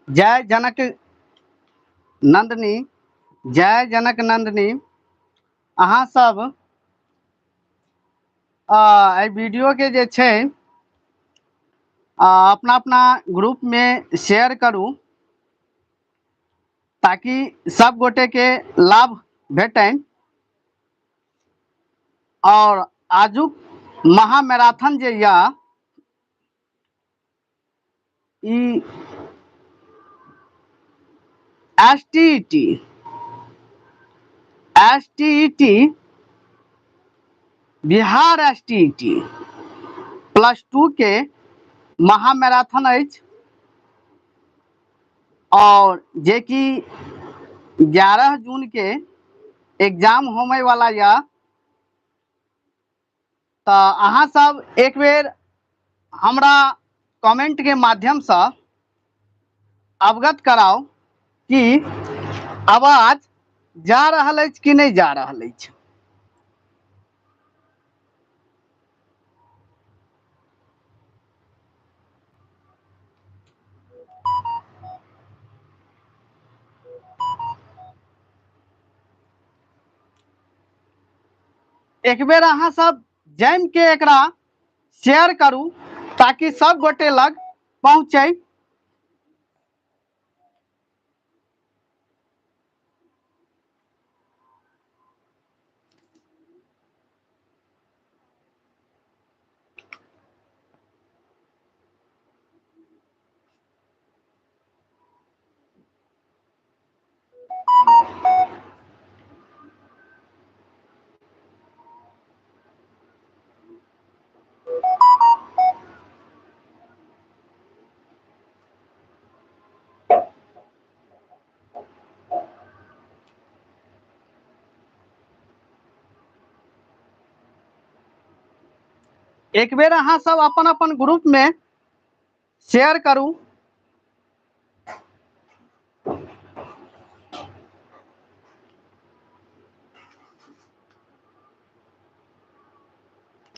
जय जनक नंदनी, जय जनक नंदनी। अहाँ सब एहि वीडियो के जे छै अपना अपना ग्रुप में शेयर करू ताकि सब गोटे के लाभ भेटनि। और आजुक महामैराथन जे या ई S T T S T T Bihar S T T plus two के महामैराथन अछि और जे कि 11 जून के एग्जाम होमय वाला या तऽ अहाँ सब एक बेर हमरा कमेंट के माध्यमसँ अवगत कराउ कि आवाज जा रहल अछि कि नहि जा रहल अछि। एक बेर अहाँ सब जमि के एकरा शेयर करू ताकि सब गोटे लग पहुँचे। एक बेर अहाँ सब अपन अपन ग्रुप में शेयर करू।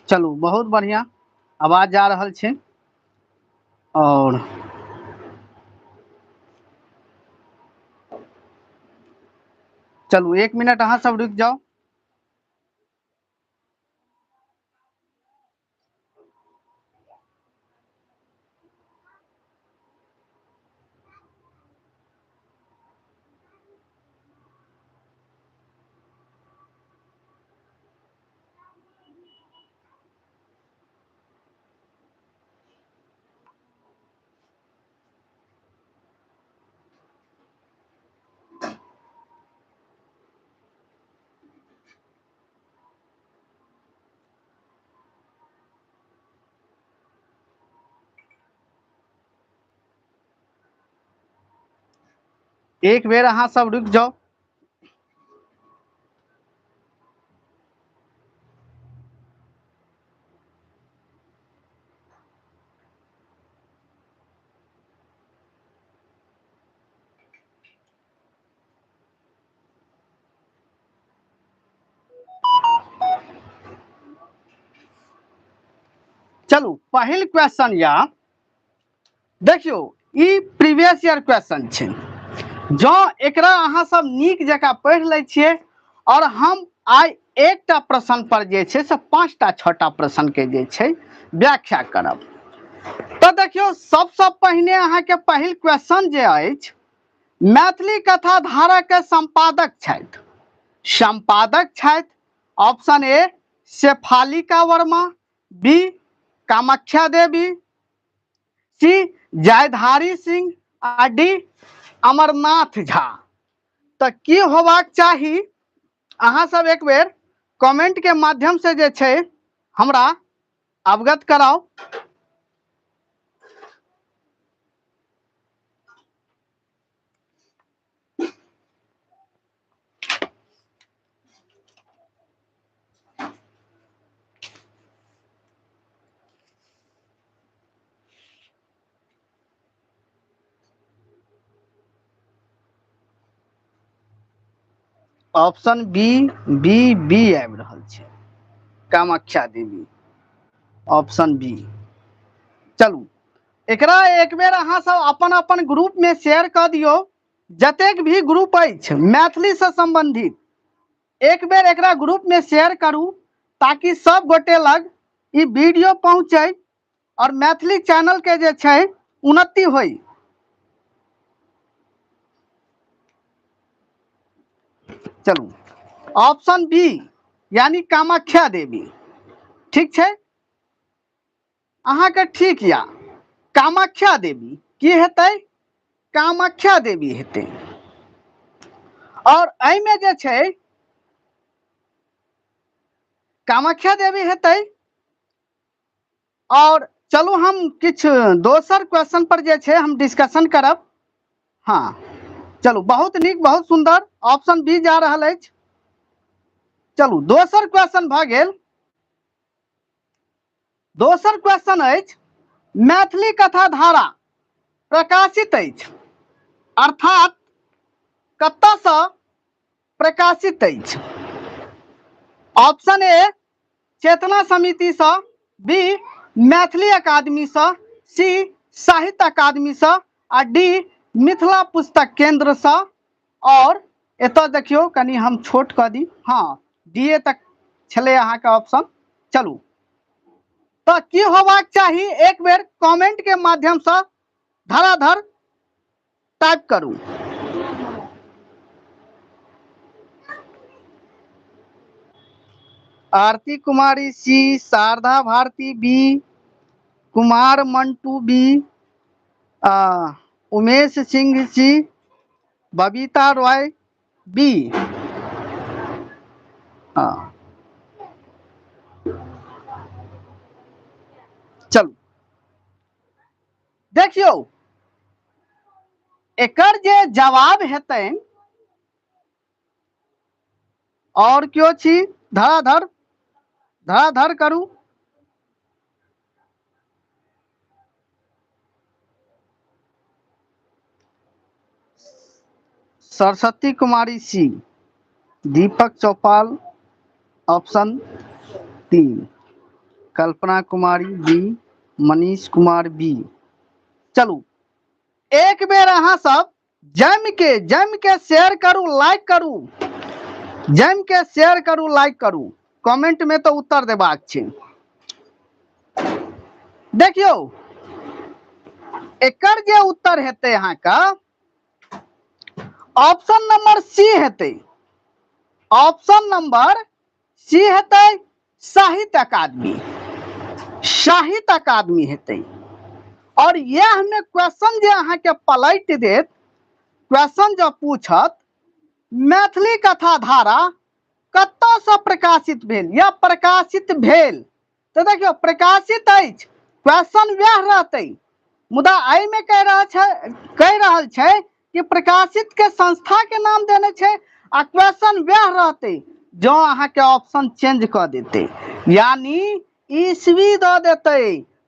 चलू बहुत बढ़िया आवाज जा रहल छै। और चलू एक मिनट अहाँ सब रुकि जाउ। एक बेर अहाँ सब रुकि जाउ। चलू पहिल क्वेश्चन या देखियौ ई प्रीवियस ईयर क्वेश्चन छै। जँ एकरा अहाँ सब नीक जकाँ पढ़ि लै छियै और हम आइ एकटा प्रश्न पर जे छै से पाँचटा छटा प्रश्न के जे छै व्याख्या करब। तऽ देखियौ सबसँ पहिने अहाँके पहिल क्वेश्चन जे अछि, मैथिली कथा धारा के संपादक छथि, संपादक छथि option A Shefalika Verma, B Kamakhya Devi, C Jaidhari Singh आ डी अमरनाथ झा। तऽ की होबाक चाही अहाँ सब एक बेर कमेंट के माध्यम से जे छै हमरा अवगत कराउ। ऑप्शन बी बी बी आबि रहल छै, कामाख्या देवी, ऑप्शन बी। चलू एकरा एक बेर अहाँ सब अपन अपन ग्रुप में शेयर कऽ दियौ, जतेक भी ग्रुप अछि मैथिली से संबंधित, एक बेर एकरा ग्रुप में शेयर करू ताकि सब गोटे लग ई वीडियो पहुँचे और मैथिली चैनल के जे छै उन्नति होई। चलू ऑप्शन बी यानी कामाख्या देवी, ठीक छै अहाँके, ठीक या कामाख्या देवी की हेतै, कामाख्या देवी हेतै। और एहिमे जे छै कामाख्या देवी हेतै। और चलू हम किछु दोसर क्वेश्चन पर जे छै हम डिस्कशन करब। हाँ चलू, बहुत नीक, बहुत सुंदर, ऑप्शन बी जा रहल अछि। चलू दोसर क्वेश्चन भऽ गेल। दोसर क्वेश्चन अछि, मैथिली कथा धारा प्रकाशित अछि, अर्थात कतऽसँ प्रकाशित अछि? ऑप्शन ए चेतना समितिसँ, बी मैथिली अकादमीसँ, सी साहित्य अकादमीसँ आ डी मिथिला पुस्तक केंद्रसँ। और एतऽ देखियौ कनि हम छोट कऽ दी, हाँ डी ए तक छलै अहाँके ऑप्शन। चलू तऽ की होबाक चाही, एक बेर कमेंट के माध्यमसँ धराधर टाइप करू। Aarti Kumari C, Sharda Bharti B, Kumar Mantu B, Umesh Singh C, Babita Roy B. हाँ चलू देखियौ एकर जे जवाब हेतै। और क्यों छी, धराधर धराधर करू। Saraswati Kumari C, Deepak Chaupal option 3, Kalpana Kumari B, Manish Kumar B. चलू एक बेर अहाँ सब जम के शेयर करू, लाइक करू, जम के शेयर करू, लाइक करू, कमेंट में तो उत्तर देबाक छै। देखियौ एकर जे उत्तर हेतै अहाँके ऑप्शन नंबर सी हेतै, ऑप्शन नंबर सी हेतै साहित्य अकादमी, साहित्य अकादमी हेतै। और यह में क्वेश्चन जे अहाँके पलटि देत, क्वेश्चन जब पूछत मैथिली कथा धारा कतऽसँ प्रकाशित भेल या प्रकाशित भेल, तऽ देखियौ प्रकाशित अछि, क्वेश्चन वएह रहतै, मुदा एहिमे कहि रहल छै कि प्रकाशित के संस्था के नाम देने छै आ क्वेश्चन वएह रहतै, जँ अहाँके ऑप्शन चेंज कऽ देतै यानी ईस्वी दऽ देतै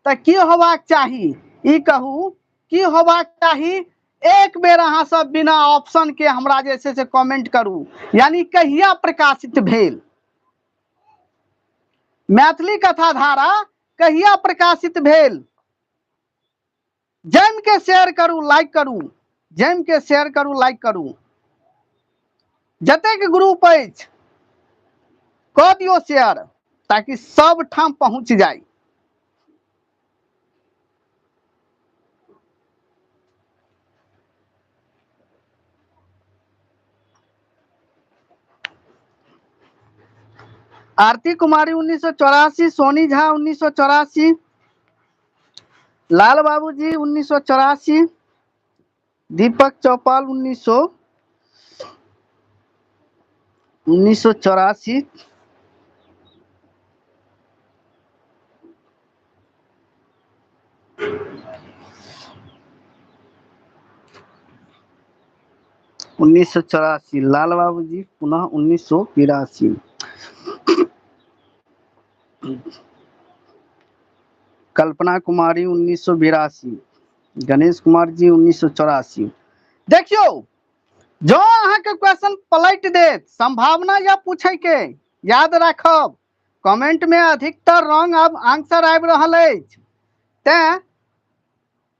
तऽ की होबाक चाही, ई कहू की होबाक चाही। एक बेर अहाँ सब बिना ऑप्शन के हमरा जे छै से कमेंट करू, यानी कहिया प्रकाशित भेल मैथिली कथा धारा, कहिया प्रकाशित भेल। जम के शेयर करू, लाइक करू, जम के शेयर करू, लाइक करू, जतेक ग्रुप अछि कऽ दियौ शेयर ताकि सब ठाम पहुंच जाय। आरती कुमारी 1984, सोनी झा 1984, लाल बाबूजी 1984, दीपक चौपाल 1984। 1984, लाल बाबूजी पुनः 1982, कल्पना कुमारी 1982, गणेश कुमार जी 1984। देखियौ जो अहाँके क्वेश्चन पलटि देत, संभावना या पूछे के, याद राखब कमेंट में अधिकतर रॉन्ग अब आंसर आबि रहल अछि, तैं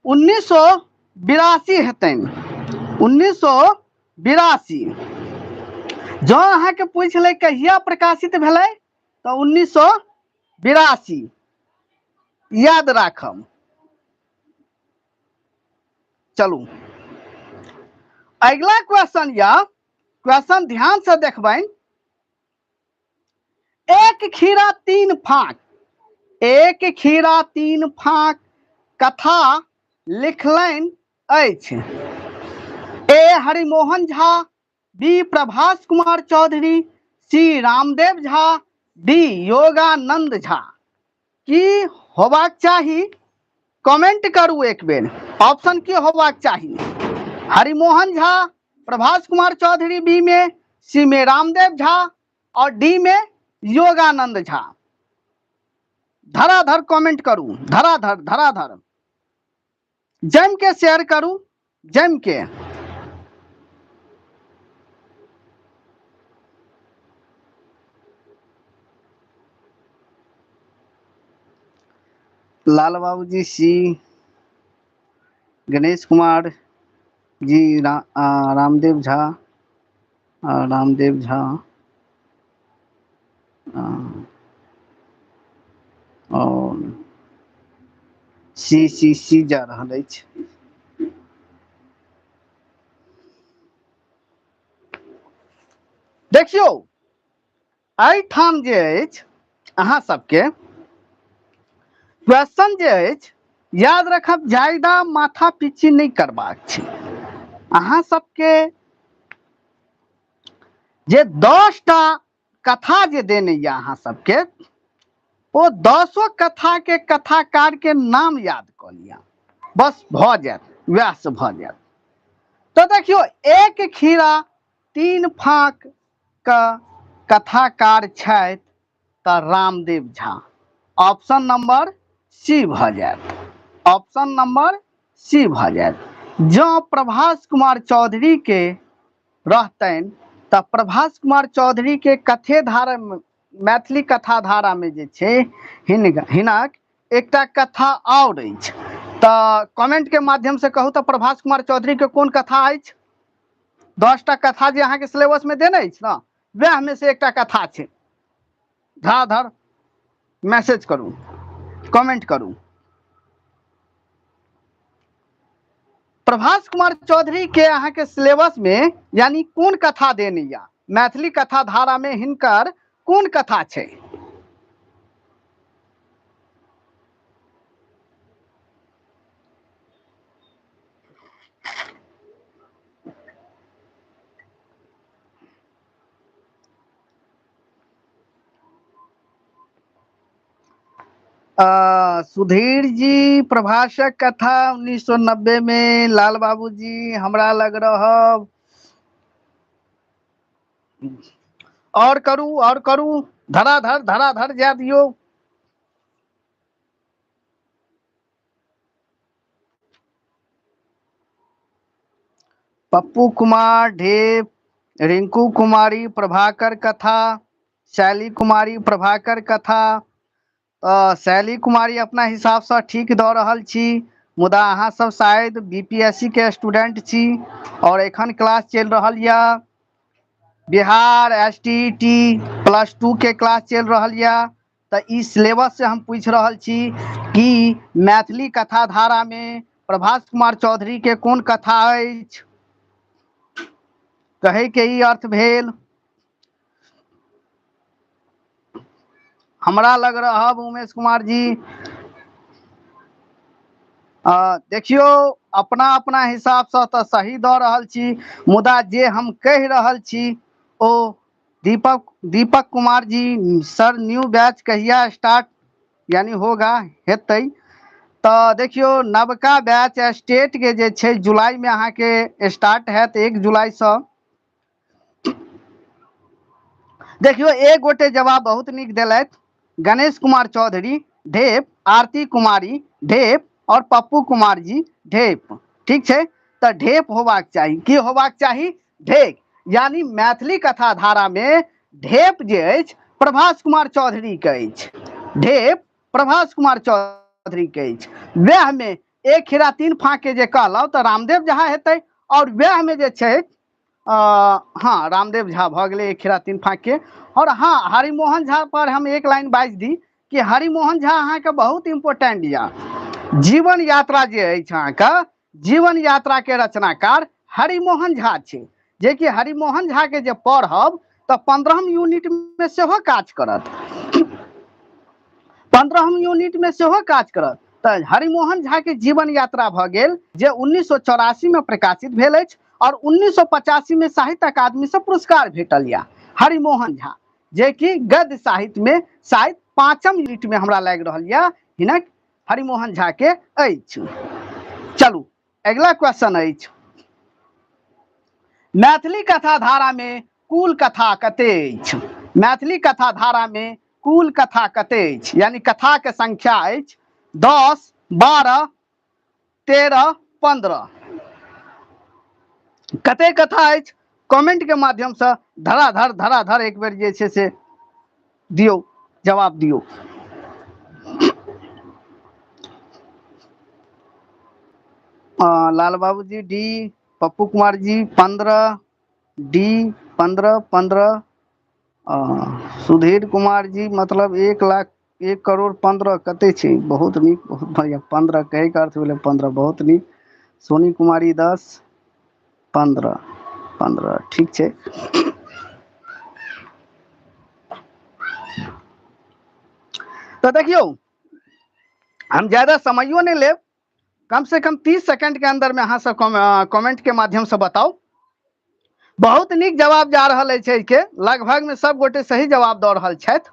1982 हेतनि, 1982। जँ अहाँके पूछि लै कहिया प्रकाशित भेलै तऽ 1982 याद राखब। चलू अगिला क्वेश्चन या क्वेश्चन ध्यान से देखबनि। एक खीरा तीन फाँक, एक खीरा तीन फाँक कथा लिखलनि अछि A Harimohan Jha, B Prabhas Kumar Chaudhary, C Ramdev Jha, D Yoganand Jha. की होबाक चाही? कमेंट करू एक बेर, ऑप्शन की होबाक चाही? हरिमोहन झा, प्रभास कुमार चौधरी बी में, सी में रामदेव झा और डी में योगानंद झा। धराधर कमेंट करू, धराधर धराधर जम के शेयर करू, जम के। लाल बाबू जी सी, गणेश कुमार जी, रामदेव झा, रामदेव झा, और सी सी सी जा रहल अछि। देखियौ एहिठाम जे अछि अहाँ सबके क्वेश्चन जे अछि याद रखब, ज्यादा माथा पिच्ची नहि करबाक छै। अहाँ सबके जे 10टा कथा जे देने यऽ अहाँ सबके, ओ 10 कथा के कथाकार के नाम याद कऽ लिअ, बस भऽ जायत, वएह से भऽ जायत। तऽ देखियौ एक खीरा तीन फाँक के कथाकार छथि तऽ Ramdev Jha, option number C भऽ जायत, ऑप्शन नंबर सी भऽ जायत। जँ प्रभास कुमार चौधरी के रहतनि तऽ प्रभास कुमार चौधरी के कथे धारा मैथिली कथा धारा में जे छै हिनक एकटा कथा आओर अछि। तऽ कमेंट के माध्यम से कहू तऽ प्रभास कुमार चौधरी के कोन कथा अछि? 10टा कथा जे अहाँके सिलेबस में देने अछि ने, वएह में से एकटा कथा छै। धराधर मैसेज करू, कमेंट करू। प्रभास कुमार चौधरी के अहाँके सिलेबस में यानी कोन कथा देने या मैथिली कथा धारा में हिनकर कोन कथा छै? सुधीर जी प्रभासक कथा 1990 में, लाल बाबू जी हमरा लग रहब। और करू, और करू, धराधर धराधर जा दियौ। पप्पू कुमार ढेप, रिंकू कुमारी प्रभाकर कथा, शैली कुमारी प्रभाकर कथा। शैली कुमारी अपना हिसाबसँ ठीक दऽ रहल छी, मुदा अहाँ सब शायद बीपीएससी के स्टूडेंट छी और एखन क्लास चलि रहल यऽ बिहार एसटीईटी प्लस 2 के क्लास चलि रहल यऽ, तऽ ई सिलेबस से हम पूछि रहल छी कि मैथिली कथा धारा में प्रभास कुमार चौधरी के कोन कथा अछि? कहै के ई अर्थ भेल। हमरा लग रहब उमेश कुमार जी। देखियौ अपना अपना हिसाबसँ तऽ सही दऽ रहल छी, मुदा जे हम कहि रहल छी ओ Deepak Kumar ji sir new batch कहिया स्टार्ट यानी होगा हेतै? तऽ देखियौ नवका बैच स्टेट के जे छै जुलाई में अहाँके स्टार्ट हैत, 1 जुलाईसँ। देखियौ एक गोटे जवाब बहुत नीक देलथि, गणेश कुमार चौधरी ढेप, आरती कुमारी ढेप और पप्पू कुमार जी ढेप। ठीक छै, तऽ ढेप होबाक चाही। की होबाक चाही? ढेप। यानी मैथिली कथा धारा में ढेप जे अछि प्रभास कुमार चौधरी के अछि, ढेप प्रभास कुमार चौधरी के अछि। वएह में एक हीरा तीन फाँके जे कहलहुँ तऽ रामदेव झा हेतै। आओर वएहमे जे छै, हँ, रामदेव झा भऽ गेलै एक हीरा तीन फाँके। आओर हँ, हरिमोहन झा पर हम एक लाइन बाजि दी कि हरिमोहन झा अहाँके बहुत इम्पोर्टेंट यऽ। जीवन यात्रा जे अछि अहाँके, जीवन यात्रा के रचनाकार हरिमोहन झा छै, जेकि हरिमोहन झा के जे पढ़ब तऽ 15 यूनिट में सेहो काज करत, 15 यूनिट में सेहो काज करत। तऽ हरिमोहन झा के जीवन यात्रा भऽ गेल जे 1984 में प्रकाशित भेल अछि और 1985 में साहित्य अकादमी से पुरस्कार भेटल यऽ हरिमोहन झा, जेकि गद्य साहित्य में शायद 5म यूनिट में हमरा लागि रहल यऽ हिनक हरिमोहन झा के अछि। चलू अगिला क्वेश्चन अछि, मैथिली कथा धारा में कुल कथा कते अछि? मैथिली कथा धारा में कुल कथा कते अछि? यानी कथा के संख्या अछि 10, 12, 13, 15। कते कथा अछि? कमेंट के माध्यम से धराधर धराधर एक बेर जे छै से दियौ, जवाब दियौ। लाल बाबू G D, Pappu Kumar ji 15, D 15, 15, Sudhir Kumar ji मतलब एक लाख एक करोड़ 15 कते छै? बहुत नीक, बहुत बढ़िया। 15 कहैके अर्थ भेलै 15, बहुत नीक। सोनी कुमारी 10, 15, 15, ठीक छै। तऽ देखियौ, हम ज्यादा समयो नहि लेब, कम से कम 30 सेकंड के अंदर में अहाँ सब कमेंट के माध्यम से बताउ। बहुत नीक जवाब जा रहल अछि एहिके, लगभग में सब गोटे सही जवाब दऽ रहल छथि।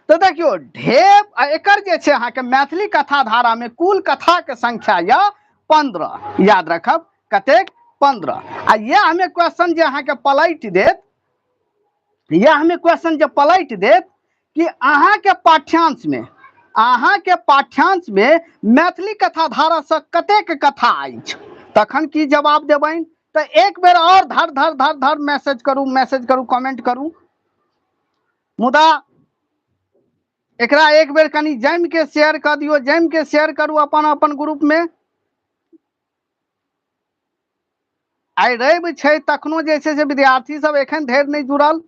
तऽ देखियौ, ढेप आ एकर जे छै अहाँके मैथिली कथा धारा में कुल कथा के संख्या यऽ 15, याद रखब कतेक? 15। आ यह हमें क्वेश्चन जे अहाँके पलटि देत, यह हमें क्वेश्चन जे पलटि देत कि अहाँके पाठ्यांश में, अहाँके पाठ्यांश में मैथिली कथा धारा से कतेक कथा अछि, तखन की जवाब देबनि? तऽ एक बेर और धर धर धर धर मैसेज करू, मैसेज करू, कमेंट करू। मुदा एकरा एक बेर कनि जमि के शेयर कऽ दियौ, जमि के शेयर करू अपन अपन ग्रुप में। आइ रवि छै, तखनो जे छै से विद्यार्थी सब एखन धरि नहि जुड़ल।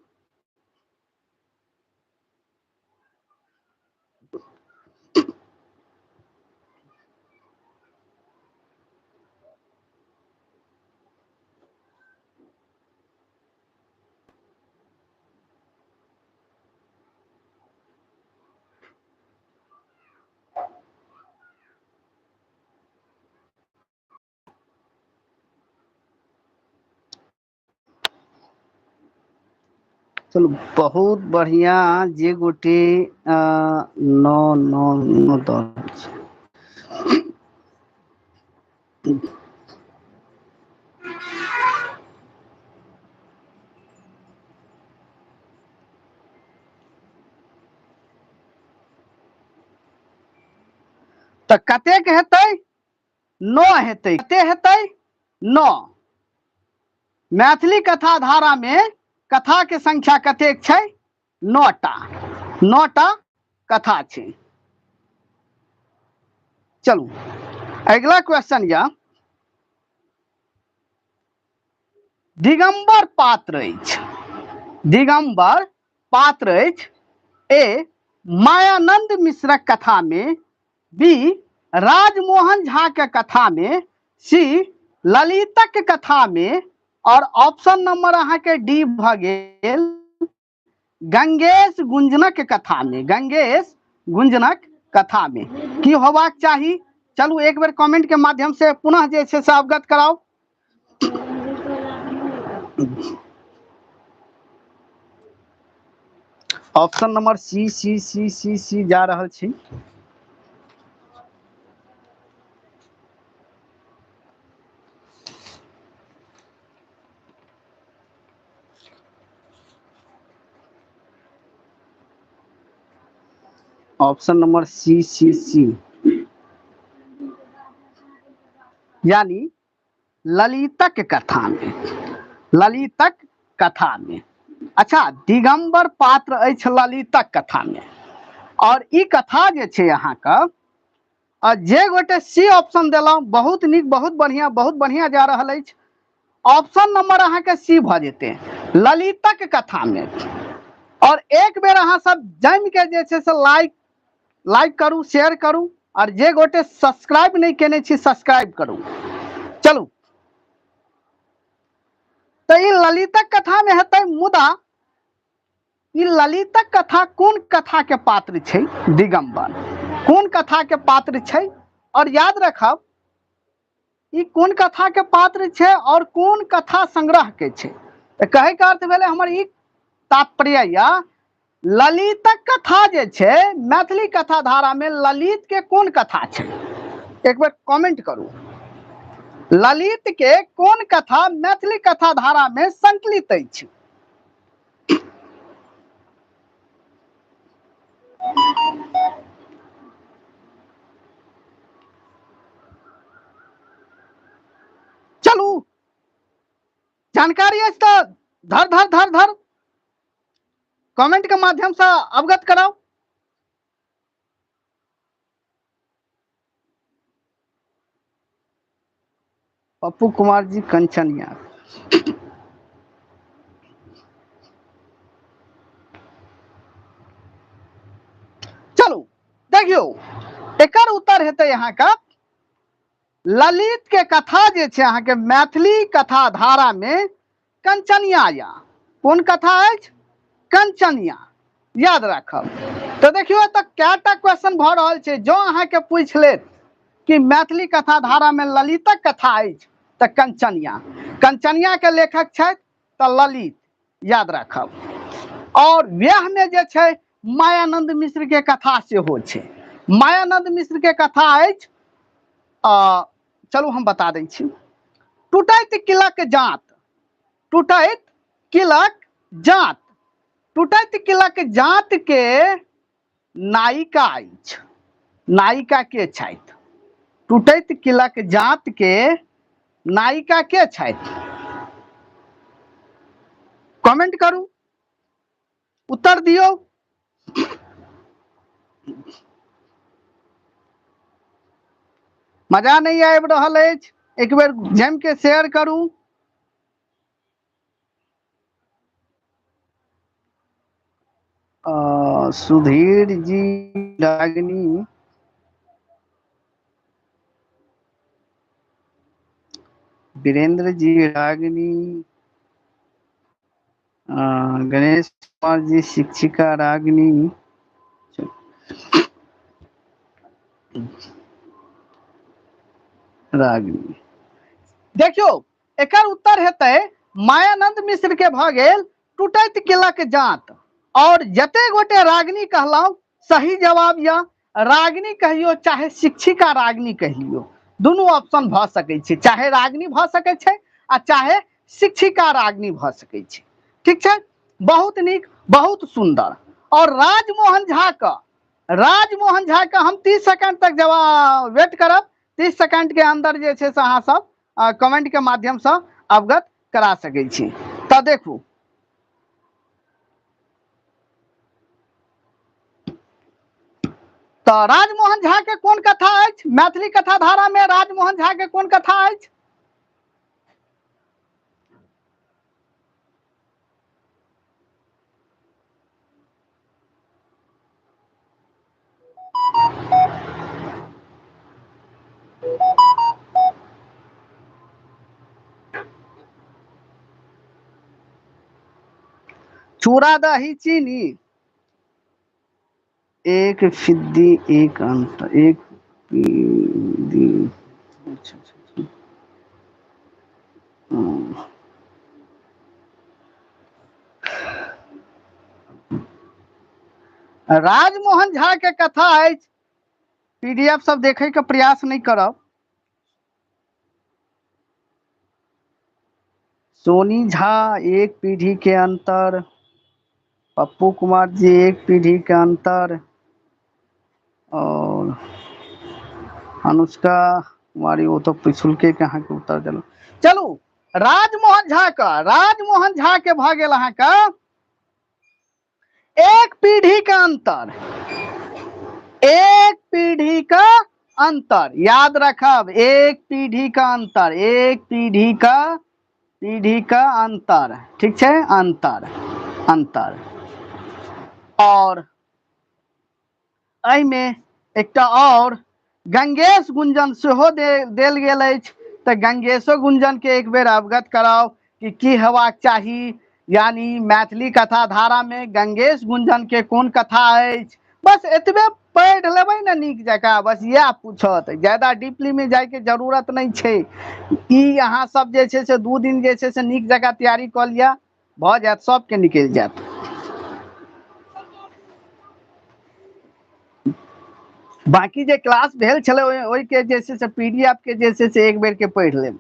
चलू बहुत बढ़िया। जे गोटे 9 9 9 दऽ रहल छै। तऽ कतेक हेतै? 9 हेतै। कते हेतै? 9। मैथिली कथा धारा में कथा के संख्या कतेक छै? 9टा, 9टा कथा छै। चलू अगिला क्वेश्चन यऽ, दिगंबर पात्र अछि, दिगंबर पात्र अछि ए मायानंद मिश्रक कथा में, बी राजमोहन झा के कथा में, सी ललितक कथा में, और ऑप्शन नंबर अहाँ के डी भऽ गेल गंगेश गुंजनक कथा में, गंगेश गुंजनक कथा में की होबाक चाही? चलू एक बेर कमेंट के माध्यम से पुनः जे छै से अवगत कराउ। Option number C C C C C जा रहल छी। Option number C C C यानी ललितक कथा में, ललितक कथा में। अच्छा, दिगंबर पात्र अछि ललितक कथा में, और ई कथा जे छै अहाँके आ जे गोटे सी ऑप्शन देलहुँ, बहुत नीक, बहुत बढ़िया, बहुत बढ़िया जा रहल अछि। ऑप्शन नंबर अहाँके सी भऽ जेतै ललितक कथा में। और एक बेर अहाँ सब जमि के जे छै से लाइक लाइक करू, शेयर करू, और जे गोटे सब्सक्राइब नहीं केने छी सब्सक्राइब करू। चलू, तो ई ललितक कथा में हेतै, मुदा ई ललितक कथा कोन कथा के पात्र छै? दिगंबर कोन कथा के पात्र छै? और याद रखब ई कोन कथा के पात्र छै और कोन कथा संग्रह के छै। तऽ कहै के अर्थ भेलै हमर ई तात्पर्य या ललितक कथा जे छै मैथिली कथा धारा में ललित के कोन कथा छै, एक बेर कमेंट करू। ललित के कोन कथा मैथिली कथा धारा में संकलित अछि? चलू, जानकारी अछि तऽ धर धर धर धर कमेंट के माध्यम से अवगत कराउ। पप्पू कुमार जी कंचनिया। चलू देखियौ, एकर उत्तर हेतै अहाँके ललित के कथा जे छै अहाँके मैथिली कथा धारा में कंचनिया। या कोन कथा अछि? कंचनिया, याद राखब। तऽ देखियौ एतऽ कएटा क्वेश्चन भऽ रहल छै। जँ अहाँके पूछि लेत कि मैथिली कथा धारा में ललितक कथा अछि तऽ कंचनिया, कंचनिया के लेखक छथि तऽ ललित, याद राखब। और वएह में जे छै मायानंद मिश्र के कथा सेहो छै। मायानंद मिश्र के कथा अछि, चलू हम बता दै छी, टूटैत किलक जात, टूटैत किलक जात, टूटैत किलक जात के नायिका अछि। नायिका के छथि? टूटैत किलक जात के नायिका के छथि? कमेंट करू, उत्तर दियौ। मजा नहीं आबि रहल अछि, एक बेर जमि के शेयर करू। सुधीर जी रागिनी, वीरेंद्र जी रागिनी, गणेश कुमार जी शिक्षिका रागिनी। रागिनी। देखियौ एकर उत्तर हेतै मायानंद मिश्र के भऽ गेल टूटैत किलक जात। और जते गोटे रागिनी कहलहुँ सही जवाब या रागिनी कहियो चाहे शिक्षिका रागिनी कहियो, दुनू ऑप्शन भऽ सकै छै, चाहे रागिनी भऽ सकै छै आ चाहे शिक्षिका रागिनी भऽ सकै छै। ठीक छै, बहुत नीक, बहुत सुंदर। और राजमोहन झा के, राजमोहन झा के हम 30 सेकंड तक जवाब वेट करब। 30 सेकंड के अंदर जे छै से अहाँ सब कमेंट के माध्यम से अवगत करा सकै छी। तऽ देखू, तऽ राजमोहन झा के कोन कथा अछि मैथिली कथा धारा में? राजमोहन झा के कोन कथा अछि? चूड़ा दही चीनी, एक फिद्दी एक अंत, एक पीदी। अच्छा अच्छा अच्छा। राजमोहन झा के कथा अछि, पीडीएफ सब देखे के प्रयास नहीं करब। सोनी झा एक पीढ़ी के अंतर, पप्पू कुमार जी एक पीढ़ी के अंतर, और अनुष्का कुमारी वो तो पिछुलके के अहाँके उत्तर देलहुँ। चलू राजमोहन झा का, राजमोहन झा के भऽ गेल अहाँके एक पीढ़ी के अंतर, एक पीढ़ी का अंतर। याद रखब, एक पीढ़ी का अंतर, एक पीढ़ी का अंतर, ठीक छै, अंतर, अंतर। और एहिमे एकटा और गंगेश गुंजन सेहो देल गेल अछि, तऽ गंगेशो गुंजन के एक बेर अवगत कराउ कि की हेबाक चाही, यानी मैथिली कथा धारा में गंगेश गुंजन के कोन कथा अछि। बस एतबे पढ़ि लेबै ने नीक जकाँ, बस इएह पूछत, ज्यादा डीपली में जाइके जरूरत नहि छै। ई अहाँ सब जे छै से 2 दिन जे छै से नीक जकाँ तैयारी कऽ लिअ, भऽ जायत, सबके निकलि जायत। बाकी जे क्लास भेल छलै ओहिके जे छै से पीडीएफ के जे छै से एक बेर के पढ़ि लेब।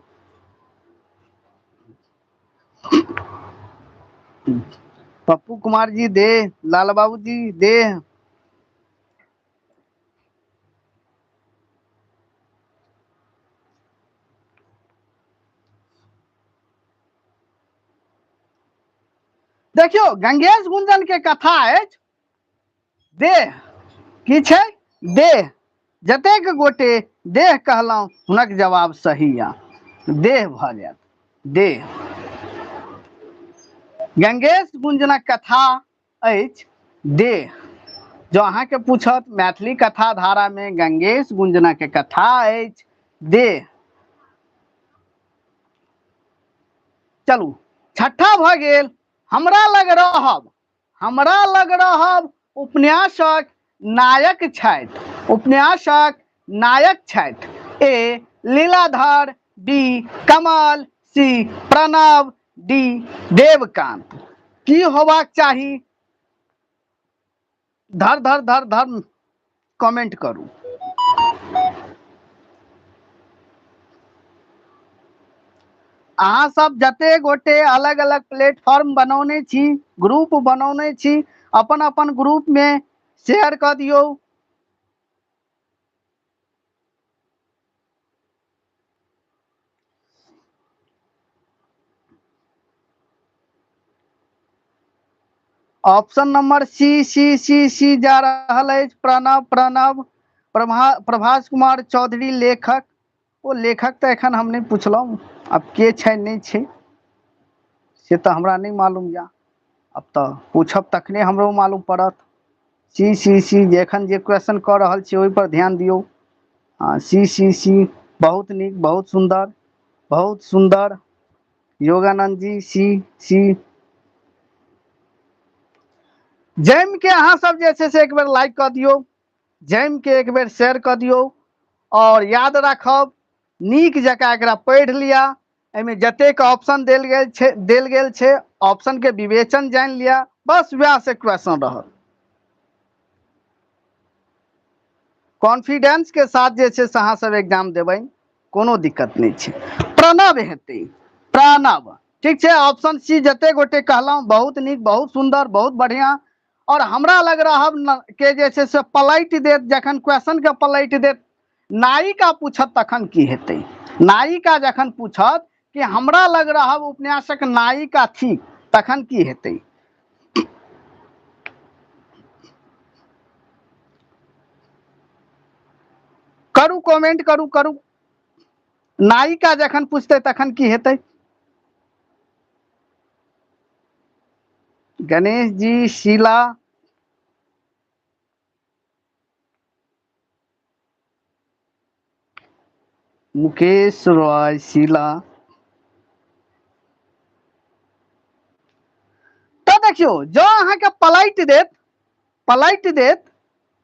पप्पू कुमार जी दे, लाल बाबू जी दे। देखियौ गंगेश गुंजन के कथा अछि देह, की छै देह। जतेक गोटे देह कहलहुँ हुनक जवाब सही या देह भऽ जायत देह। गंगेश गुंजनक कथा अछि देह। जो अहाँके पूछत मैथिली कथा धारा में गंगेश गुंजनक कथा अछि देह। चलू छठा भऽ गेल हमरा लग रहब। हमरा लग रहब उपन्यासक नायक छथि, उपन्यासक नायक छथि। A Liladhar, B Kamal, C Pranav, D Devkant. की होबाक चाही? धर धर धर धर कमेंट करू। अहाँ सब जते गोटे अलग अलग प्लेटफॉर्म बनौने छी, ग्रुप बनौने छी, अपन अपन ग्रुप में शेयर कऽ दियौ। Option number C C C C जा रहल अछि। प्रणव, प्रणव, प्रभास कुमार चौधरी लेखक। ओ लेखक तऽ एखन हम नहि पुछलहुँ, आब के छै नहि छै से तऽ हमरा नहि मालूम या, आब तऽ पूछब तखने हमरो मालूम पड़त। सी सी सी जे एखन जे क्वेश्चन कऽ रहल छी ओहि पर ध्यान दियौ। हँ, सी सी सी बहुत नीक, बहुत सुन्दर, बहुत सुन्दर योगानंद जी, सी सी। जमि के अहाँ सब जे छै से एक बेर लाइक कऽ दियौ, जमि के एक बेर शेयर कऽ दियौ, और याद राखब नीक जकाँ एकरा पढ़ि लिअ। एहिमे जतेक ऑप्शन देल गेल छै, देल गेल छै, ऑप्शन के विवेचन जानि लिअ, बस वएह से क्वेश्चन रहत। कॉन्फिडेंस के साथ जे छै से अहाँ सब एग्जाम देबै, कोनो दिक्कत नहि छै। प्रणव हेतै, प्रणव, ठीक छै। ऑप्शन सी जते गोटे कहलहुँ, बहुत नीक, बहुत सुन्दर, बहुत बढ़िया। और हमरा लग रहब के जे छै से पलटि देत, जखन क्वेश्चन के पलटि देत, नायिका पूछत तखन की हेतै। नायिका जखन पूछत कि हमरा लग रहब उपन्यासक नायिका थिक, तखन की हेतै। करू कमेंट करू, करू। नायिका जखन पूछतै तखन की हेतै। गणेश जी, शीला, मुकेश रॉय, शीला। तऽ देखियौ, जँ अहाँके पलटि देत, पलटि देत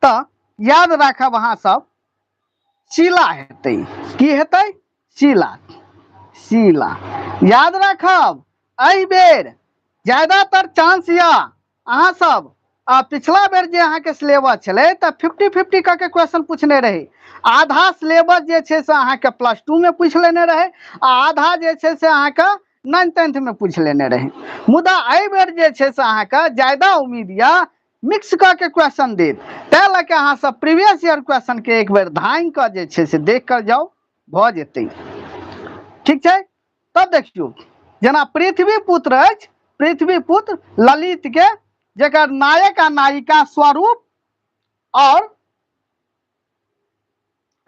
तऽ याद राखब अहाँ सब शीला हेतै। की हेतै? शीला, शीला। याद राखब एहि बेर ज्यादातर चांस यऽ अहाँ सब, आ पिछला बेर जे अहाँके सिलेबस छलै तऽ 50-50 कऽ के क्वेश्चन पूछने रहै। आधा सिलेबस जे छै से अहाँके प्लस टू में पूछि लेने रहै, आ आधा जे छै से अहाँके नाइन टेंथ में पूछि लेने रहै। मुदा एहि बेर जे छै से अहाँके ज्यादा उम्मीद यऽ मिक्स कऽ के क्वेश्चन देत, ताहि लऽ के अहाँ सब प्रीवियस ईयर क्वेश्चन के एक बेर धांगि कऽ जे छै से देख कऽ जाउ, भऽ जेतै। ठीक छै। तब देखियौ जेना पृथ्वी पुत्र अछि, पृथ्वी पुत्र ललित के, जेकर नायक आ नायिका स्वरूप और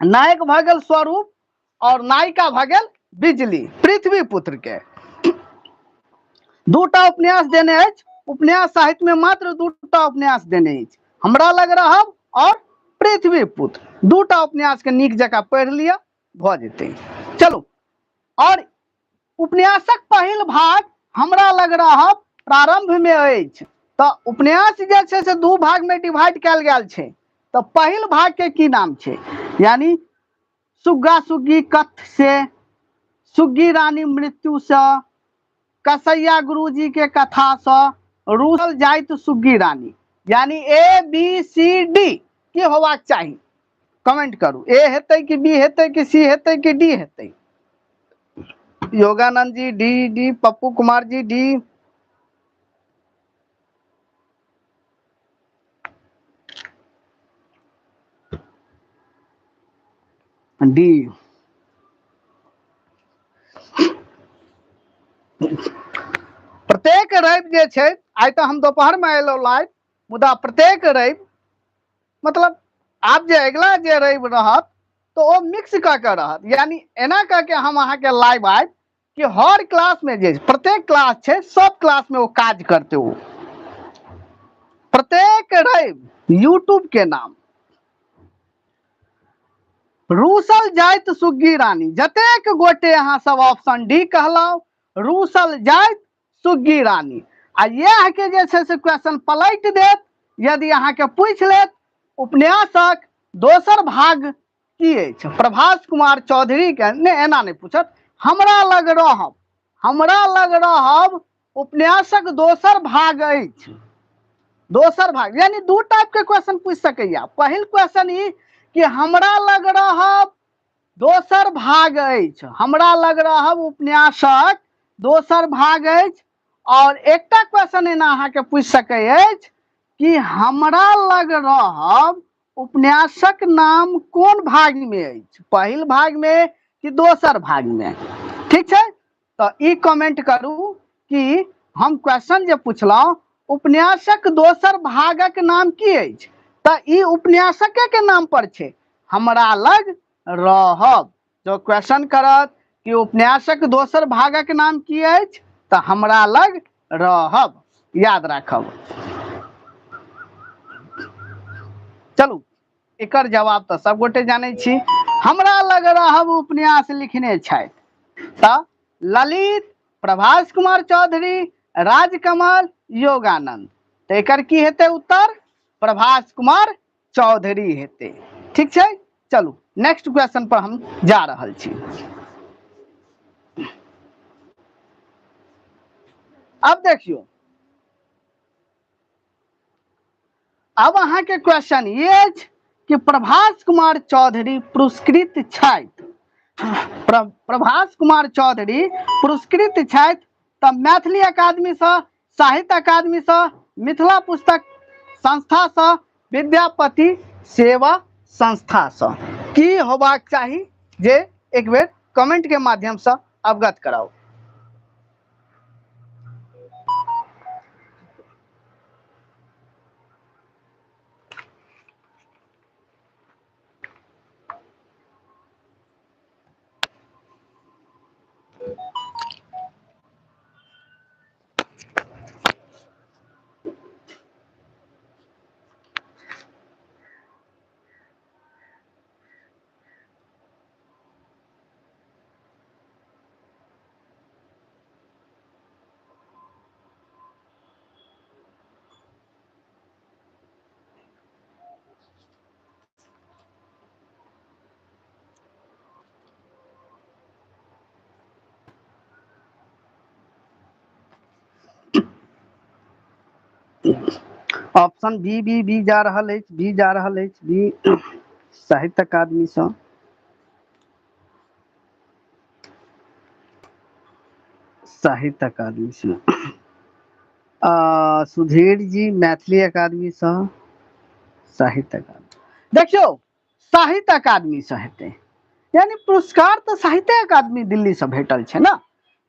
नायक भऽ गेल स्वरूप और नायिका भऽ गेल बिजली। पृथ्वी पुत्र के दूटा उपन्यास देने अछि। उपन्यास साहित्य में मात्र दूटा उपन्यास देने अछि, हमरा लग रहब और पृथ्वी पुत्र। दूटा उपन्यास के नीक जकाँ पढ़ि लिअ, भऽ जेतै। चलू, और उपन्यासक पहिल भाग हमरा लग रहब प्रारंभ में अछि। तऽ उपन्यास जे छै से दू भाग में डिवाइड कयल गेल छै। तऽ पहिल भाग के की नाम छै? यानी सुग्गा सुग्गी कथ से, सुग्गी रानी मृत्यु से, कसैया गुरुजी के कथा से, रूसल जाइत सुग्गी रानी। यानी ए बी सी डी की होबाक चाही? कमेंट करू। ए हेतै कि बी हेतै कि सी हेतै कि डी हेतै? Yoganand ji D, D, Pappu Kumar ji D. D. प्रत्येक रवि जे छै, आइ तऽ हम दोपहर में एलहुँ लाइव, मुदा प्रत्येक रवि मतलब आब जे अगिला जे रवि रहत तऽ ओ मिक्स कऽ के रहत। यानी एना कऽ के हम अहाँके लाइव आयब कि हर क्लास में जे प्रत्येक क्लास छै, सब क्लास में ओ काज करते। ओ प्रत्येक रवि यूट्यूब के नाम रूसल जाइत सुग्गी रानी। जतेक गोटे अहाँ सब ऑप्शन डी कहलहुँ, रूसल जाइत सुग्गी रानी। आ इएह के जे छै से क्वेश्चन पलटि देत, यदि अहाँके पूछि लेत उपन्यासक दोसर भाग की अछि प्रभास कुमार चौधरी के, नहि एना नहि पूछत, हमरा लग रहब, हमरा लग रहब उपन्यासक दोसर भाग अछि। दोसर भाग यानी दू टाइप के क्वेश्चन पूछि सकैया। पहिल क्वेश्चन ई कि हमरा लग रहब दोसर भाग अछि, हमरा लग रहब उपन्यासक दोसर भाग अछि। और एकटा क्वेश्चन एना अहाँके पूछि सकै अछि कि हमरा लग रहब उपन्यासक नाम कोन भाग में अछि, पहिल भाग में कि दोसर भाग में। ठीक छै, तऽ ई कमेंट करू कि हम क्वेश्चन जे पुछलहुँ उपन्यासक दोसर भागक नाम की अछि, तऽ ई उपन्यासके के नाम पर छै, हमरा लग रहब। जो क्वेश्चन करत कि उपन्यासक दोसर भागक नाम की अछि, तऽ हमरा लग रहब, याद राखब। चलू, एकर जवाब तऽ सब गोटे जानै छी। हमरा लग रहब उपन्यास लिखने छथि तऽ ललित, प्रभास कुमार चौधरी, राजकमल, योगानंद। तऽ एकर की हेतै उत्तर? प्रभास कुमार चौधरी हेतै। ठीक छै, चलू नेक्स्ट क्वेश्चन पर हम जा रहल छी। अब देखियौ, अब अहाँके क्वेश्चन ई अछि कि प्रभास कुमार चौधरी पुरस्कृत छथि, प्रभास कुमार चौधरी पुरस्कृत छथि तऽ मैथिली अकादमीसँ, साहित्य अकादमीसँ, मिथिला पुस्तक संस्थासँ, विद्यापति सेवा संस्थासँ। की होबाक चाही जे एक बेर कमेंट के माध्यमसँ अवगत कराउ। ऑप्शन बी बी बी जा रहल अछि, बी जा रहल अछि, बी साहित्य अकादमीसँ, साहित्य अकादमीसँ। सुधीर जी मैथिली अकादमीसँ, साहित्य अकादमी। देखियौ, साहित्य अकादमीसँ हेतै, यानी पुरस्कार तऽ साहित्य अकादमी दिल्लीसँ भेटल छै ने।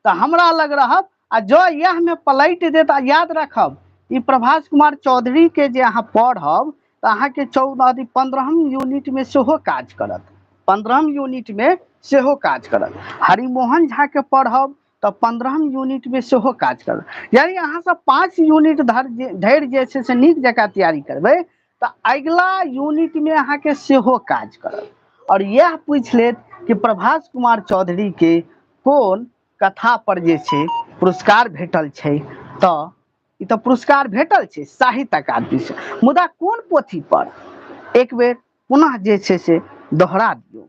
तऽ हमरा लग रहब, आ जँ इएह में पलटि देत, आ याद रखब ई प्रभास कुमार चौधरी के जे अहाँ पढ़ब तऽ अहाँके चौदह अथी पंद्रहम यूनिट में सेहो काज करत। 15 यूनिट में सेहो काज करत। हरिमोहन झा के पढ़ब तऽ 15 यूनिट में सेहो काज करत। यानी अहाँ सब 5 यूनिट धरि जे छै से नीक जकाँ तैयारी करबै तऽ अगिला यूनिट में अहाँके सेहो काज करत। और यह पूछि लेत कि प्रभास कुमार चौधरी के कोन कथा पर जे छै पुरस्कार भेटल छै, तऽ ई तऽ पुरस्कार भेटल छै साहित्य अकादमी से, मुदा कोन पोथी पर, एक बेर पुनः जे छै से दोहरा दियौ।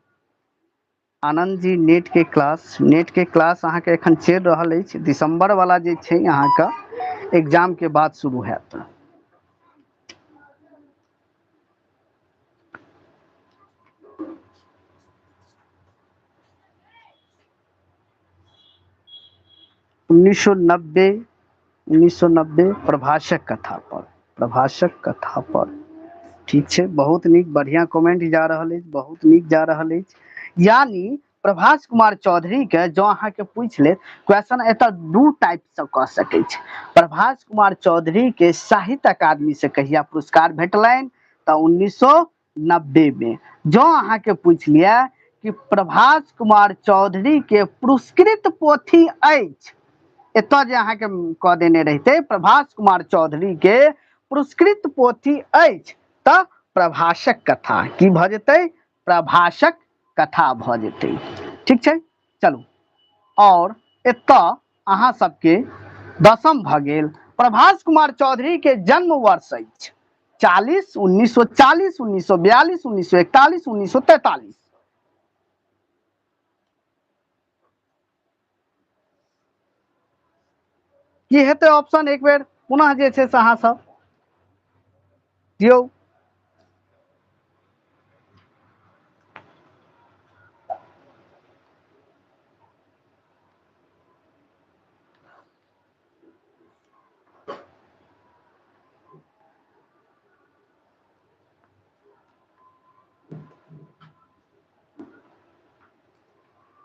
आनंद जी नेट के क्लास, नेट के क्लास अहाँके एखन चलि रहल अछि, दिसंबर वाला जे छै अहाँके एग्जाम के बाद शुरू हैत। 1990 प्रभासक कथा पर, प्रभासक कथा पर। ठीक छै, बहुत नीक, बढ़िया कमेंट जा रहल अछि, बहुत नीक जा रहल अछि। यानी प्रभास कुमार चौधरी के जो अहाँ के पूछि लेत क्वेश्चन, एतऽ दू टाइप से कऽ सकै छै। प्रभास कुमार चौधरी के साहित्य अकादमी से कहिया पुरस्कार भेटलनि, तऽ 1990 में। जो अहाँ के पूछि लिअ कि प्रभास कुमार चौधरी के पुरस्कृत पोथी अछि, एतऽ जे अहाँ के कऽ देने रहिते प्रभास कुमार चौधरी के पुरस्कृत पोथी अछि, तऽ प्रभासक कथा की भऽ जेतै, प्रभासक कथा भऽ जेतै। ठीक छै, चलू और एतऽ अहाँ सबके दसम भऽ गेल। प्रभास कुमार चौधरी के जन्म वर्ष अछि 40, 1940, 1942, 1941, 1943। की हेतै ऑप्शन, एक बेर पुनः जे छै से अहाँ सब दियौ।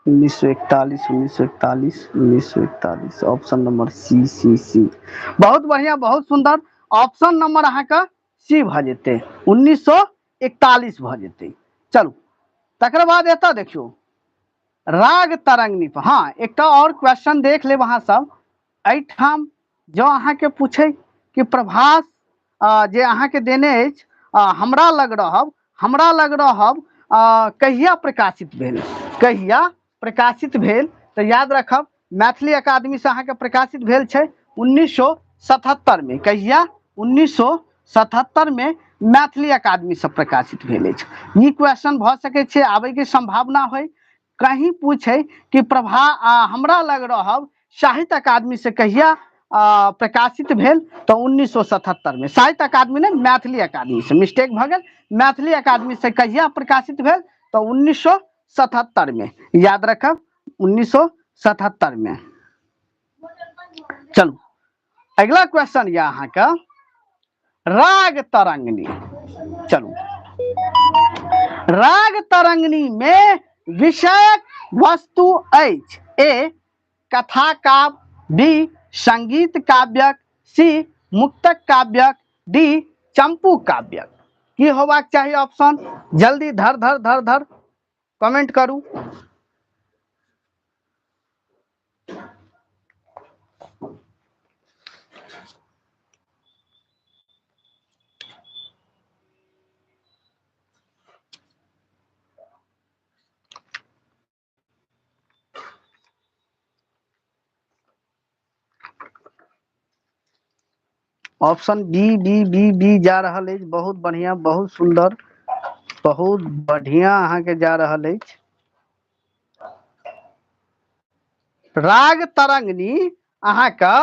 1941, 1941, 1941, option number C, C, C. बहुत बढ़िया, बहुत सुंदर। ऑप्शन नंबर अहाँके सी भऽ जेतै, 1941 भऽ जेतै। चलू तकर बाद एतऽ देखियौ राग तरंगिणी पर। हाँ, एकटा और क्वेश्चन देख लेब अहाँ सब। एहिठाम जँ अहाँके पूछै कि प्रभास जे अहाँके देने अछि हमरा लग रहब, हमरा लग रहब कहिया प्रकाशित भेल, कहिया प्रकाशित भेल, तऽ याद रखब मैथिली अकादमी से अहाँके प्रकाशित भेल छै 1977 में। कहिया? 1977 में मैथिली अकादमी से प्रकाशित भेल अछि। ई क्वेश्चन भऽ सकै छै, आबैके संभावना होइ। कहीं पूछे कि प्रभा हमरा लग रहब साहित्य अकादमी से कहिया प्रकाशित भेल, तऽ 1977 में। साहित्य अकादमी ने, मैथिली अकादमी से मिस्टेक भऽ गेल। मैथिली अकादमी से कहिया प्रकाशित भेल, तऽ 1977 में। याद रखब 1977 में। चलू अगला क्वेश्चन यऽ अहाँके राग तरंगिणी। चलू राग तरंगिणी में विषयक वस्तु अछि ए कथा काव्य, बी संगीत काव्यक, सी मुक्तक काव्यक, डी चंपू काव्यक। की होबाक चाही ऑप्शन? जल्दी धर धर धर धर कमेंट करू। Option B B B B जा रहल अछि। बहुत बढ़िया, बहुत सुंदर, बहुत बढ़िया अहाँके जा रहल अछि। राग तरंगिणी अहाँके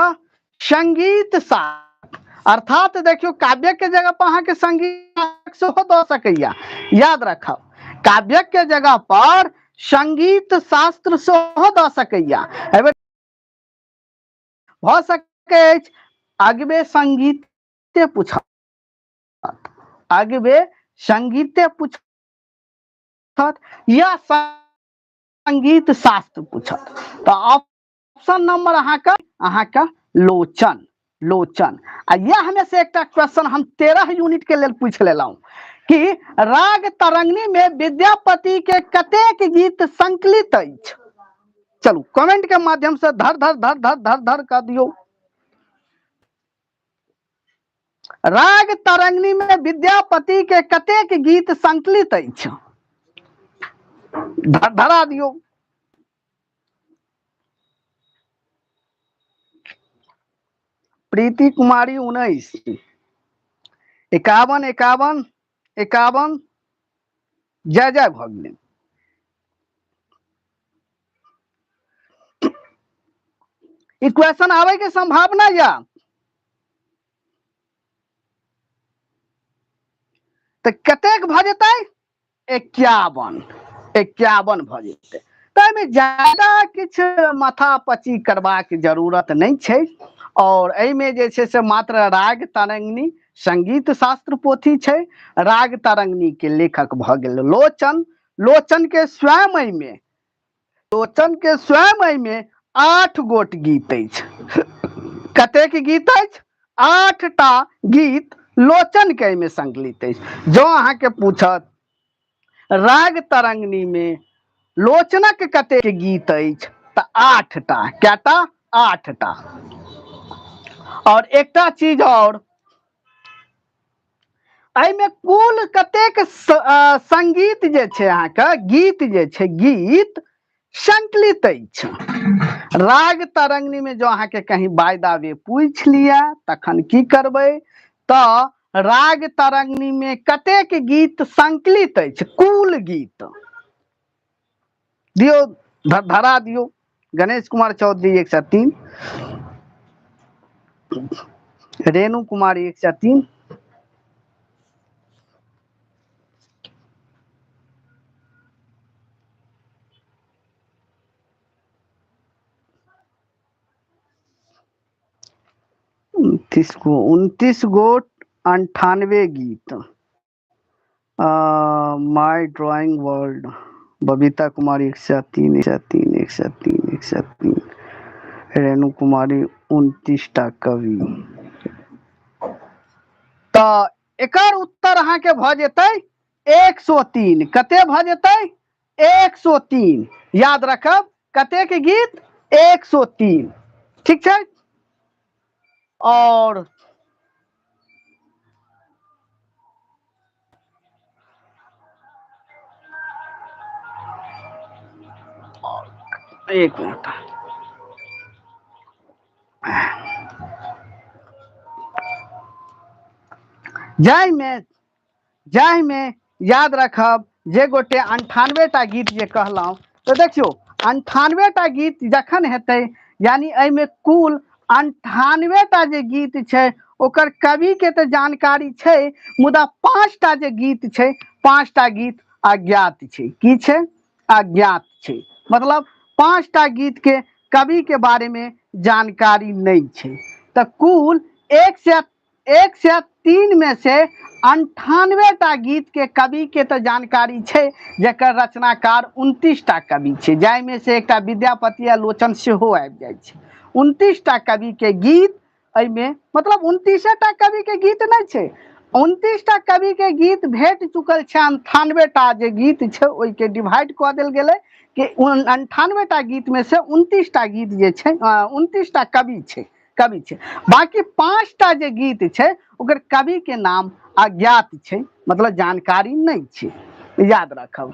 संगीत साथ, अर्थात देखियौ काव्य के जगह पर अहाँके संगीत सेहो दऽ सकैया। याद रखब काव्य के जगह पर संगीत शास्त्र सेहो दऽ सकैया। भऽ सकै अछि अगबे संगीते पूछत, अगबे संगीते पूछत या संगीत शास्त्र पूछत। तऽ ऑप्शन नंबर अहाँके लोचन, लोचन। आ यह में से एकटा क्वेश्चन हम 13 यूनिट के लेल पूछ लेलहुँ कि राग तरंगिणी में विद्यापति के कतेक गीत संकलित अछि? चलू कमेंट के माध्यम से धर धर धर धर धर धर कर दियौ। राग तरंगिणी में विद्यापति के कतेक गीत संकलित अछि? धर धरा दियौ। प्रीति कुमारी 19, 51, 51, 51, जय जय भऽ गेलै। ई क्वेश्चन आबै के संभावना या तऽ कतेक भऽ जेतै? 51, 51 भऽ जेतै। तऽ एहिमे ज्यादा किछु माथापच्ची करबाक जरूरत नहि छै। और एहिमे जे छै से मात्र राग तरंगिणी संगीत शास्त्र पोथी छै। राग तरंगिणी के लेखक भऽ गेल लोचन। लोचन के स्वयं एहिमे, लोचन के स्वयं एहिमे 8 गोट गीत अछि। कतेक गीत अछि? 8टा गीत लोचन के एहिमे संकलित अछि। जँ अहाँके पूछत राग तरंगिणी में लोचनक कतेक गीत अछि तऽ 8टा। कएटा? 8टा। और एकटा चीज और, एहिमे कुल कतेक संगीत जे छै अहाँके गीत जे छै गीत संकलित अछि राग तरंगिणी में। जो अहाँके कहीं बाय द वे पूछि लिअ तखन की करबै? तऽ राग तरंगिणी में कतेक गीत संकलित अछि, कुल गीत दियौ, धरा दियौ। गणेश कुमार चौधरी 103, रेणु कुमारी 103, 29 गो, 29 गोट 98 गीत। My drawing world Babita Kumari 103, 103, 103, 103, Renu Kumari 29 टा कवि। तऽ एकर उत्तर अहाँके भऽ जेतै 103। कते भऽ जेतै? 103। याद रखब, कतेक गीत? 103। ठीक छै। और एक मिनट, जाहिमे जाहिमे याद रखब जे गोटे 98 टा गीत जे कहलहुँ, तऽ देखियौ 98 टा गीत जखन हेतै, यानी एहिमे कुल 98 टा जे गीत छै ओकर कवि के तऽ जानकारी छै, मुदा 5टा जे गीत छै, 5टा गीत अज्ञात छै। की छै? अज्ञात छै। मतलब 5टा गीत के कवि के बारे में जानकारी नहीं छै। तऽ कुल 103 में से 98 टा गीत के कवि के तऽ जानकारी छै, जकर रचनाकार 29 टा कवि छै, जाहिमे से एकटा विद्यापति आ लोचन सेहो आबि जाइ छै। 29 टा कवि के गीत एहिमे, मतलब 29 टा कवि के गीत नहि छै, 29 टा कवि के गीत भेट चुकल छै। 98 टा जे गीत छै ओहिके डिवाइड कऽ देल गेलै कि 98 टा गीत में से 29 टा गीत जे छै, 29 टा कवि छै, कवि छै। बाकी 5टा जे गीत छै ओकर कवि के नाम अज्ञात छै, मतलब जानकारी नहि छै, याद रखब।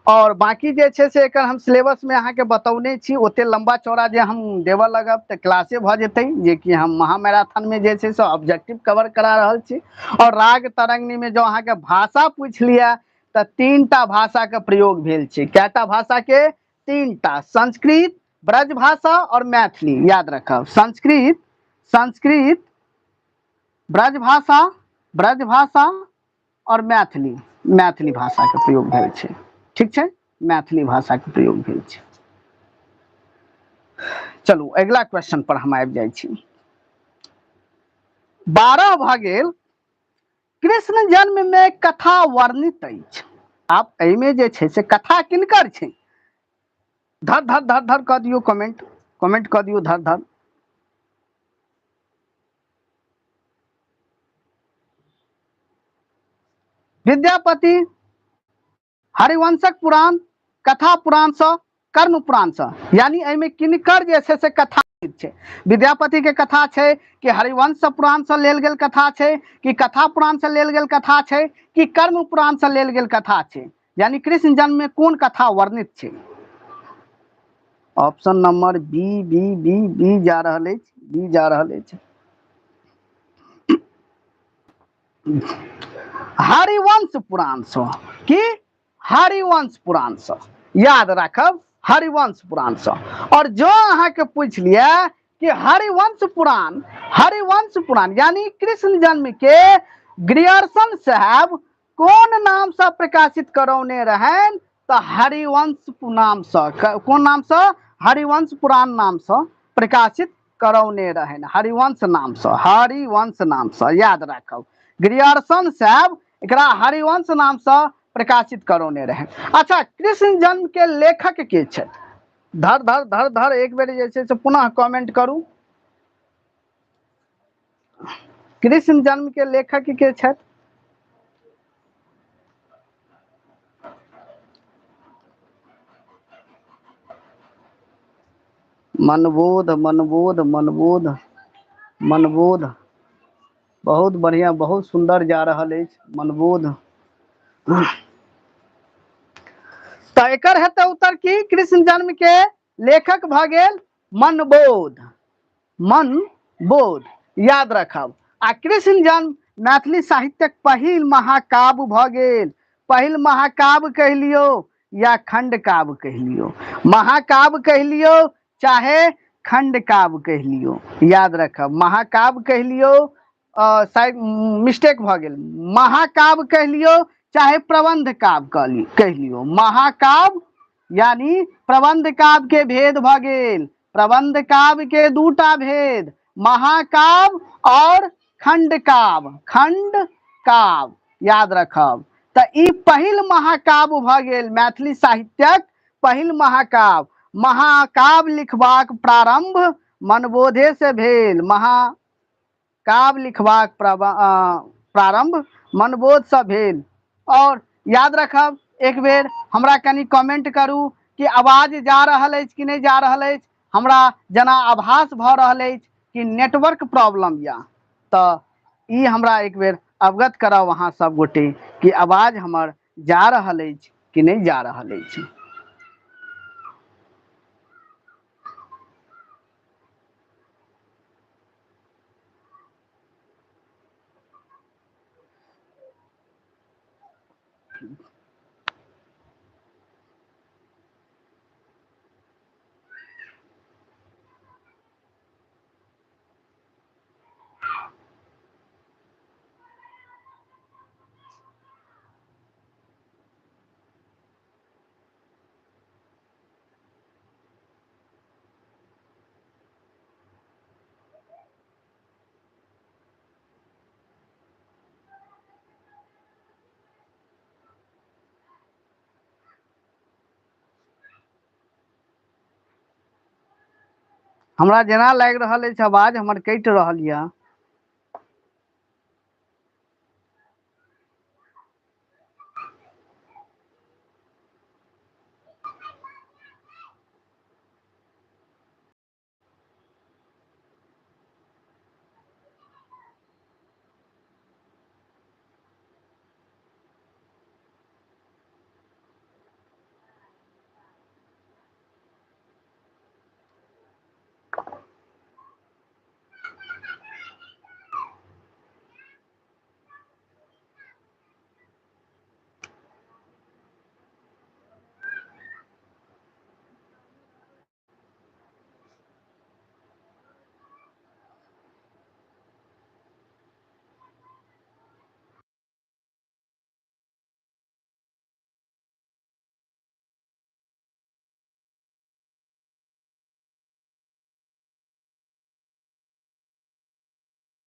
और बाकी जे छै से एकर हम सिलेबस में अहाँके बतौने छी। ओते लंबा चौड़ा जे हम देबऽ लगब तऽ क्लासे भऽ जेतै, जेकि हम महामैराथन में जे छै से ऑब्जेक्टिव कवर करा रहल छी। और राग तरंगिणी में जो अहाँके भाषा पूछि लिअ तऽ 3टा भाषा के प्रयोग भेल छै। कएटा भाषा के? 3टा, संस्कृत, ब्रजभाषा और मैथिली। याद रखब, संस्कृत, संस्कृत, ब्रजभाषा, ब्रजभाषा और मैथिली, मैथिली भाषा के प्रयोग भेल छै। ठीक छै, मैथिली भाषा के प्रयोग भेल छै। चलू अगिला क्वेश्चन पर हम आबि जाइ छी। 12 भऽ गेल। कृष्ण जन्म में कथा वर्णित अछि। आब एहिमे जे छै से कथा किनकर छै? धर धर धर धर कऽ दियौ कमेंट, कमेंट कऽ दियौ धर धर। विद्यापति हरिवंशक पुराण, कथा पुराण सँ, कर्म पुराण सँ, यानी एहिमे किनकर जे छै से कथा छै? विद्यापति के कथा छै कि हरिवंश पुराण सँ लेल गेल कथा छै, कि कथा पुराण सँ लेल गेल कथा छै, कि कर्म पुराण सँ लेल गेल कथा छै? यानी कृष्ण जन्म में कोन कथा वर्णित छै? Option number B B B B जा रहल अछि, बी जा रहल अछि। हरिवंश पुराण सँ, की हरिवंश पुराण सँ, याद राखब हरिवंश पुराण सँ। और जो अहाँके पूछि लिअ कि हरिवंश पुराण, हरिवंश पुराण यानी कृष्ण जन्म के ग्रियर्सन साहब कोन नाम सँ प्रकाशित करौने रहनि? तऽ हरिवंश नाम सँ। कोन नाम सँ? हरिवंश पुराण नाम सँ प्रकाशित करौने रहनि, हरिवंश नाम सँ, हरिवंश नाम सँ, याद राखब ग्रियर्सन साहब एकरा हरिवंश नाम सँ प्रकाशित करौने रहनि। अच्छा, कृष्ण जन्म के लेखक के छथि? धर धर धर धर एक बेर जे छै से पुनः कमेंट करू। कृष्ण जन्म के लेखक के छथि? मनबोध, मनबोध, मनबोध, मनबोध, बहुत बढ़िया, बहुत सुंदर जा रहल अछि मनबोध। तऽ एकर हेतै उत्तर की? कृष्ण जन्म के लेखक भऽ गेल मनबोध, मनबोध, याद रखब। आ कृष्ण जन्म मैथिली साहित्यक पहिल महाकाव्य भऽ गेल। पहिल महाकाव्य कहि लियौ या खंड काव्य कहि लियौ, महाकाव्य कहि लियौ चाहे खंड काव्य कहि लियौ, याद रखब महाकाव्य कहि लियौ, शायद मिस्टेक भऽ गेल, महाकाव्य कहि लियौ चाहे प्रबंध काव्य कहि लियौ। महाकाव्य यानी प्रबंध काव्य के भेद भऽ गेल। प्रबंध काव्य के दूटा भेद, महाकाव्य और खंड काव्य, खंड काव्य, याद रखब। तऽ ई पहिल महाकाव्य भऽ गेल, मैथिली साहित्यक पहिल महाकाव्य। महाकाव्य लिखबाक प्रारंभ मनबोधे से भेल। महाकाव्य लिखबाक प्रारंभ मनबोध से भेल। और याद रखब, एक बेर हमरा कनि कमेंट करू कि आवाज जा रहल अछि कि नहि जा रहल अछि। हमरा जेना आभास भऽ रहल अछि कि नेटवर्क प्रॉब्लम या, तऽ ई हमरा एक बेर अवगत कराउ अहाँ सब गोटे कि आवाज हमर जा रहल अछि कि नहि जा रहल अछि। हमरा जेना लागि रहल अछि आवाज हमर कटि रहल यऽ।